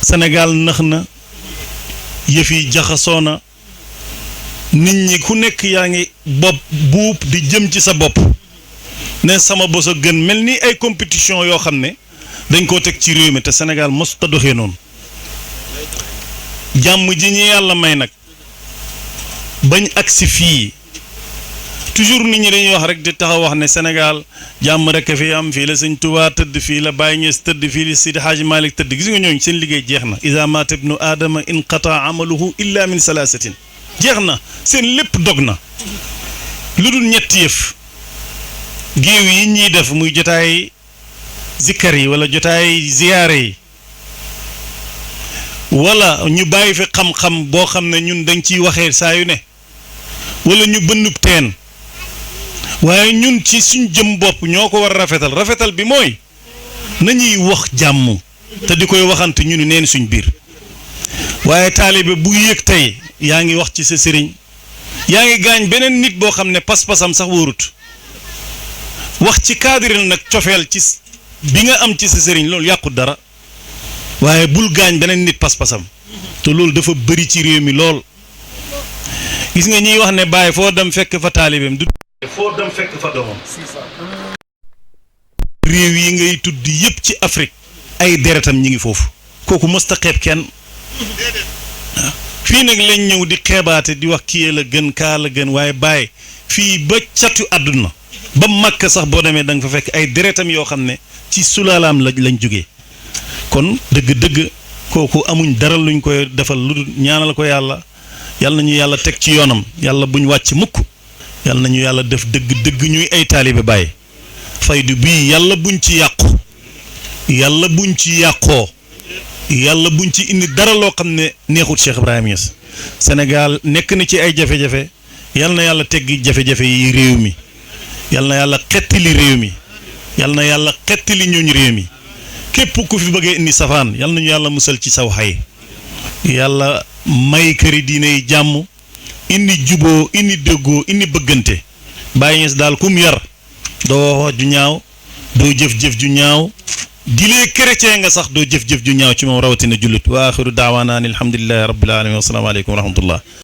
Sénégal nax na yëf yi jaxasoo na nit ñi ku nekk yaa ngi bopp buub di jëm ci sa bopp ne sama bos a gën mel ni ay compétition yoo xam ne dañ koo teg ci réew mi te Sénégal mosut a doxee noonu jàmm ji ñu yàlla may nag bañ agsi fii toujours nit ñi dañuy wax rek di taxaw wax ne Sénégal jàmm rek a fi am fii la Sëñ Tuubaa tëdd fii la Baay Ñas tëdd fii la Sidi Haaji Malik tëdd gis nga ñooñu seen liggéey jeex na iza maata ibnu aadama inqata amaluhu illa min salaasatin jeex na seen lépp dog na lu dul ñetti yëf géew yi ñuy def muy jotaay zikkar yi wala jotaay ziyaare yi wala ñu bàyyi fi xam-xam boo xam ne ñun dañ ciy waxee saa yu ne wala ñu bënnub teen waaye ñun ci suñ jëm bopp ñoo ko war a rafetal bi mooy nañuy wax jàmm te di koy waxante ñu ni neen suñ biir waaye taalibe bu yëg tey yaa ngi wax ci sa sëriñ yaa ngi gaañ beneen nit boo xam ne pas-pasam sax wóorut wax ci cadre nag cofeel ci bi nga am ci sa sëriñ loolu yàqut dara waaye bul gaañ beneen nit pas-pasam te loolu dafa bëri ci réew mi lool gis nga ñiy wax ne bàyyi foo dem fekk fa taalibeem du foo dem fekk fa doomam réew yi ngay tudd yépp ci Afrique ay deretam ñi ngi foofu kooku mësta xeeb kenn fii nag lañ ñëw di xeebaate di wax kii la gën kaa la gën waaye bàyyi fii ba catu àdduna ba Makka sax boo demee da nga fa fekk ay deretam yoo xam ne ci sulaalaam lañ jógee kon dëgg-dëgg kooku amuñ dara luñ koy defal lu dul ñaanal ko yàlla nañu yàlla teg ci yoonam yàlla buñ wàcc mukk yàlla nañu yàlla def dëgg-dëgg ñuy ay taalibe Baay faydu bii yàlla buñ ci yàqu yàlla buñ ci yàqoo yàlla buñ ci indi dara loo xam ne neexut Cheikh Ibrahima Niass Sénégal nekk na ci ay jafe-jafe yal na yàlla teggi jafe-jafe yi réew mi yal na yàlla xettali réew mi yal na yàlla xettali ñooñu réew mi képp ku fi bëggee indi safaan yal nañu yàlla musal ci saw xay yàlla may këri diine yi jàmm indi juboo indi dëggoo indi bëggante Baay Ñas daal kum yar doo wax ju ñaaw doo jëf-jëf ju ñaaw dilee chrétien nga sax doo jëf-jëf ju ñaaw ci moom rawatina jullit wa axiru daawaana an alhamdulillahi rabbil alamin wa salaamu aleykum wa rahmatullah